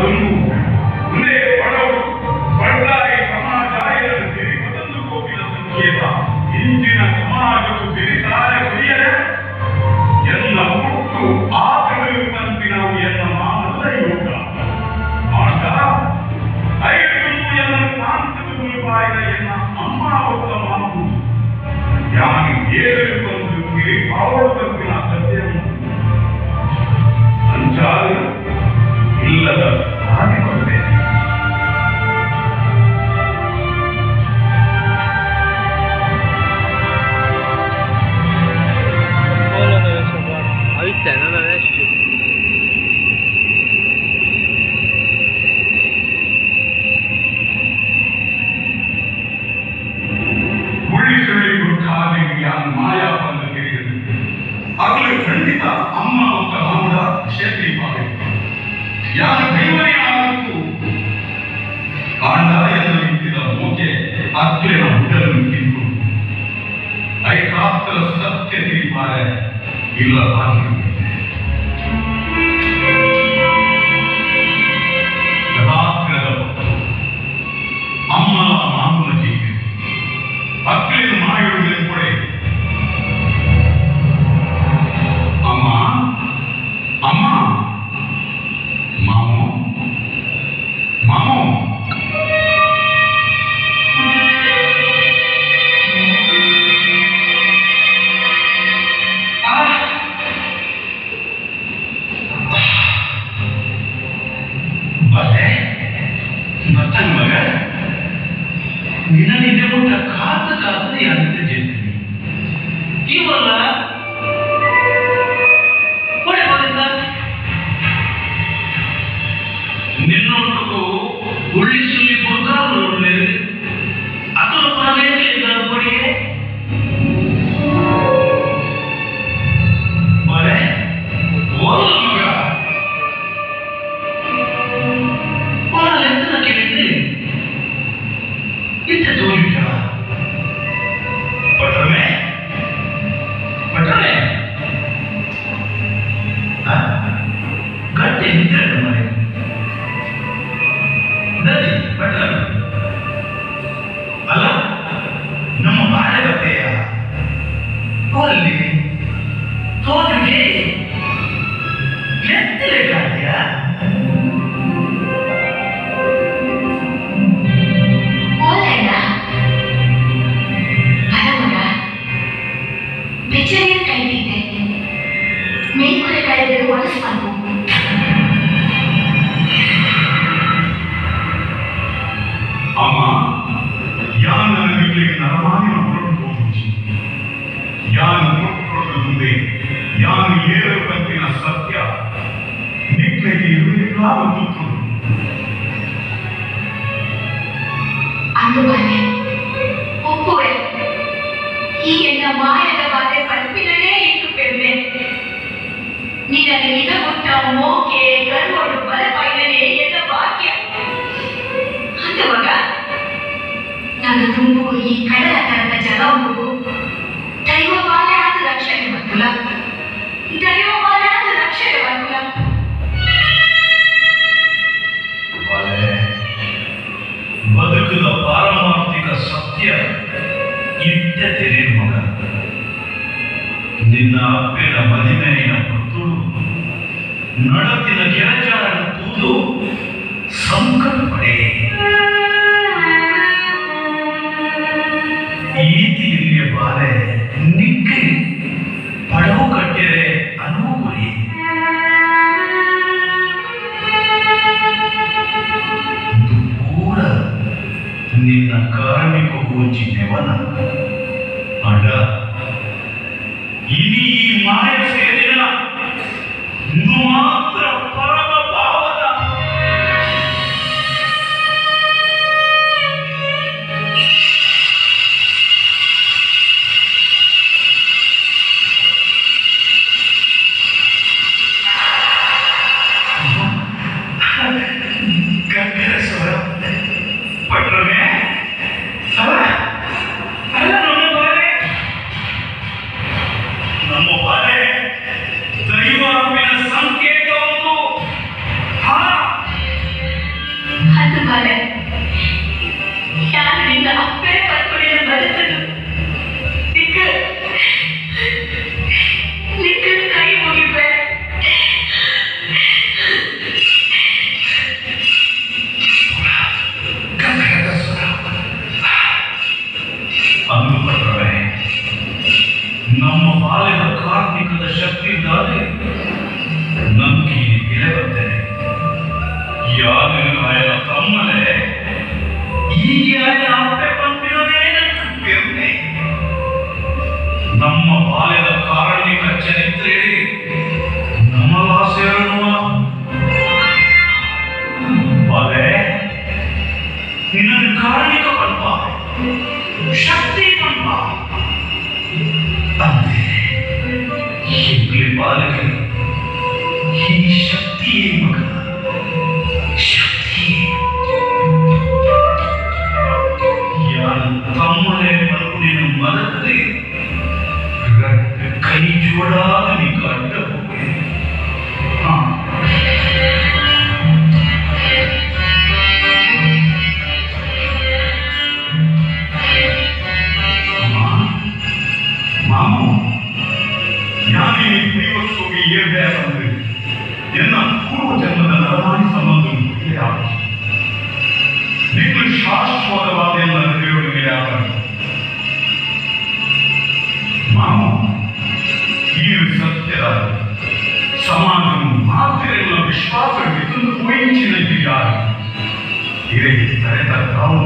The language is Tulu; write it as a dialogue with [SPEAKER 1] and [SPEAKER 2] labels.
[SPEAKER 1] ದುಂಬು ಉಂದೇ ಪಡವು ಪಡ್ಡಾಯಿ ಸಮಾಜ ತಿರಿ ಕೋಪಿನ ಸಂಕೇತ ಇಂಚಿನ ಸಮಾಜವು ತಿರಿಸಾರ ಪ್ರಿಯರೇ ಎನ್ನ ಹುಟ್ಟು ಆತನು ಪಂಪಿನವು ಎನ್ನ ಮಾಮಲ್ಲ ಯೋಗ ಆಗ ಐದು ಎನ್ನ ಕಾಂತದ ಗುರುಪಾಯಿನ ಎನ್ನ ಅಮ್ಮ ಒತ್ತ ಮಾತು ಯಾನು ಏಳು ಬಂದು ತಿರಿ ಪಾವಳು ತಂಪಿನ ಸತ್ಯವನ್ನು ಅಂಚಾಲು ಇಲ್ಲದ ಸಾಧಿ ಬಂದೆ. ಮಾಯಾ ಬಂದು ತಿರುಗಿದೆ ಆಗಲೂ ಖಂಡಿತ ಅಮ್ಮ ಒತ್ತ ಮಾಮುಡ ಕ್ಷೇತ್ರಿ ಪಾವೆ ಯಾರು ದೈವನೇ ಆಗಿತ್ತು ಕಾಂಡ ಎಂದು ನಿಂತಿದ ಮೋಕೆ ಅಕ್ಲಿನ ಹುಡಲು ತಿಂದು ಐಕಾತ್ರ ಸತ್ಯ ತಿರಿಪಾರೆ ಇಲ್ಲ ಬಾಕಿ ರಾತ್ರದ ಹೊತ್ತು ಅಮ್ಮನ ಮಾಮೂಲ ಜೀವಿ ಅಕ್ಲಿನ ಮಾಯುಡು ಕೊಡೆ ಅಮ್ಮ ಅಮ್ಮ ಮಾಮು ಮಾಮು ಬಲೆ ಬತ್ತನ ಮಗ ನಿನ್ನ ನಿದ್ದೆ ಮುಟ್ಟ ಕಾತ ಕಾತ ಯಾನಿದ್ದೆ ಜೇತೀನಿ ಇವಲ್ಲ ಒಳ್ಳೆ ಬಂದ ನಿನ್ನೊಟ್ಟಿಗೂ ಉಳ್ಳಿ ಸುಳ್ಳಿ ಬುರ್ಕಾಲು ಅತಲು ಪರಮೇಲೆ ಕೊಡಿಗೆ ಬಲೆ ಓಲ್ಲ ಮಗ ಎಂತ ಕೇಳಿದ್ರಿ ಇಂತ ತೋಜುಜ ಪಟ್ರಮೆ ಪಟ್ರಮೆ ಗಟ್ಟಿ ನಿದ್ರೆ ಮನೆ ನದಿ ಪಟ್ರಮೆ ಅಲ್ಲ ನಮ್ಮ ಬಾಳೆ ಬತ್ತೆಯ ಅಲ್ಲಿ ತೋಜುಜೆ ಎತ್ತಲೆ ಕಾದ್ಯ ಅಮ್ಮ ಯಾನ ನಿಗಳಿಗೆ ನರಮಾನಿನ ಹೊರಟು ಹೋಗುಚಿ ಯಾನು ಕೊಟ್ಟೊಡದು ಮುಂದೆ ಯಾನು ಏಳು ಪಂಪಿನ ಸತ್ಯ ನಿಕ್ಲೆಗೆ ಇರುವುದಿಲ್ಲ ಗೊತ್ತು
[SPEAKER 2] ಅಂದು ಬಾಲೆ ಒಪ್ಪುವೆ ಈ ಎನ್ನ ಮಾಯದ ಬಾಧೆ ಪಲ್ಪಿನನೇ ಇಟ್ಟು ಪೆರ್ಮೆ ನಿನ್ನನ್ನು ಇದ ಮುಟ್ಟ ಮೋಕೆ ಗರ್ವೋಡು ಬಲ ಪೈನನೇ ಎನ್ನ ಭಾಗ್ಯ ಅಂದ ಮಗ ನಾನು ತುಂಬು ಈ ಕಡಲ ತರದ ಜಲವು ದೈವ ಬಾಲೆ ಆದ ರಕ್ಷಣೆ ಬಂದುಲ ದೈವ ಬಾಲೆ ಆದ ರಕ್ಷಣೆ ಬಂದುಲ
[SPEAKER 3] ಬದುಕದ ಪಾರಮಾರ್ಥಿಕ ಸತ್ಯ ಇಟ್ಟ ತೆರೆ ಮಗ ನಿನ್ನ ಅಪ್ಪಿನ ಮದಿಮೆಯ ಪುತ್ತುಡು ನಡತಿನ ಗೆರಚಾರನ ತೂದು ಸಂಕಟ ಪಡೆ ಈತಿ ಇಲ್ಲಿಯ ಬಾಲೆ ನಿಕ್ಕಿ ಪಡವು ಕಟ್ಟೆರೆ ಅನುಕೂಲಿ ಪೂರ ನಿನ್ನ ಕಾರ್ಮಿಕ ಒಂಜಿ ನೆವನ ಅಡ ಇನಿ ಈ ಮಾಯ ಸೇರಿನ ಇಂದು ಮಾತ್ರ ಪರಮ ಭಾವದ ಗಂಗರ ಸ್ವರ ಪಟ್ರಮೆ ಅಲ್ಲ ಅಲ್ಲ ನಮ್ಮ ಬಾರೆ.
[SPEAKER 2] ಅಂದು ಬಾಲೆ ಯಾರು ನಿನ್ನ ಅಪ್ಪೇ ಪತ್ಪಡಿನ ಬದುಕದು ನಿಕ್ಕ ನಿಕ್ಕ ಕೈ ಮುಗಿಪೆ.
[SPEAKER 3] ಅಂದುಕೊಂಡ್ರೆ ನಮ್ಮ ಬಾಲ್ಯದ ಕಾರ್ಮಿಕದ ಶಕ್ತಿಯಿಂದಾಗಿ ನಂಬಿಕೆ ಬೆಲೆ ಬರ್ತೇನೆ. ಯಾರು ಆಯನ ತಮ್ಮಲೆ ಈಗ ಆಯನ ಅಪ್ಪೆ ಪಂಪಿನವೇ ನನ್ನ. ನಮ್ಮ ಬಾಲ್ಯದ ಕಾರಣಿಕ ಚರಿತ್ರೆ ನಮ್ಮಲಾಸೆಯನ್ನುವ ಬಾಲೆ ನಿನ್ನನ್ನು ಕಾರಣಿಕ ಪಂಪ ಶಕ್ತಿ ಪಂಪ ಅಂದೆ. ಹೆಗ್ಲಿ ಬಾಲಕ ಈ ಶಕ್ತಿಯೇ ಮಗ, ಶಕ್ತಿ. ಯಾರ ತಮ್ಮನೆ ಮರುಗುಣಿನ ಮದಕದೆ ಕೈ ಜೋಡಾದ ನೀ ಅಡ್ಡ ಹೋಗಿ. ಮಾಮು, ಯಾನೇ ದೈವಸ್ಸೋಗಿ ಏರ್ಬೇಕಂದ್ರೆ ಎನ್ನ ಪೂರ್ವ ಜನ್ಮದ ನರಮಾನಿ ಸಂಬಂಧ ಯಾವುದು ನಿನ್ನ ಶಾಶ್ವತವಾದ ಎಲ್ಲ ಹೃದಯಗಳಿಗೆ ಯಾವಾಗ ಮಾಮು ಈ ಸತ್ಯದ ಸಮಾಜವು ಮಾತಿರೆಲ್ಲ ವಿಶ್ವಾಸ ಇದೊಂದು ಊಹಿಂಚಿನ ಯಾರು ಇರೇ ತರೆತ ತಾವು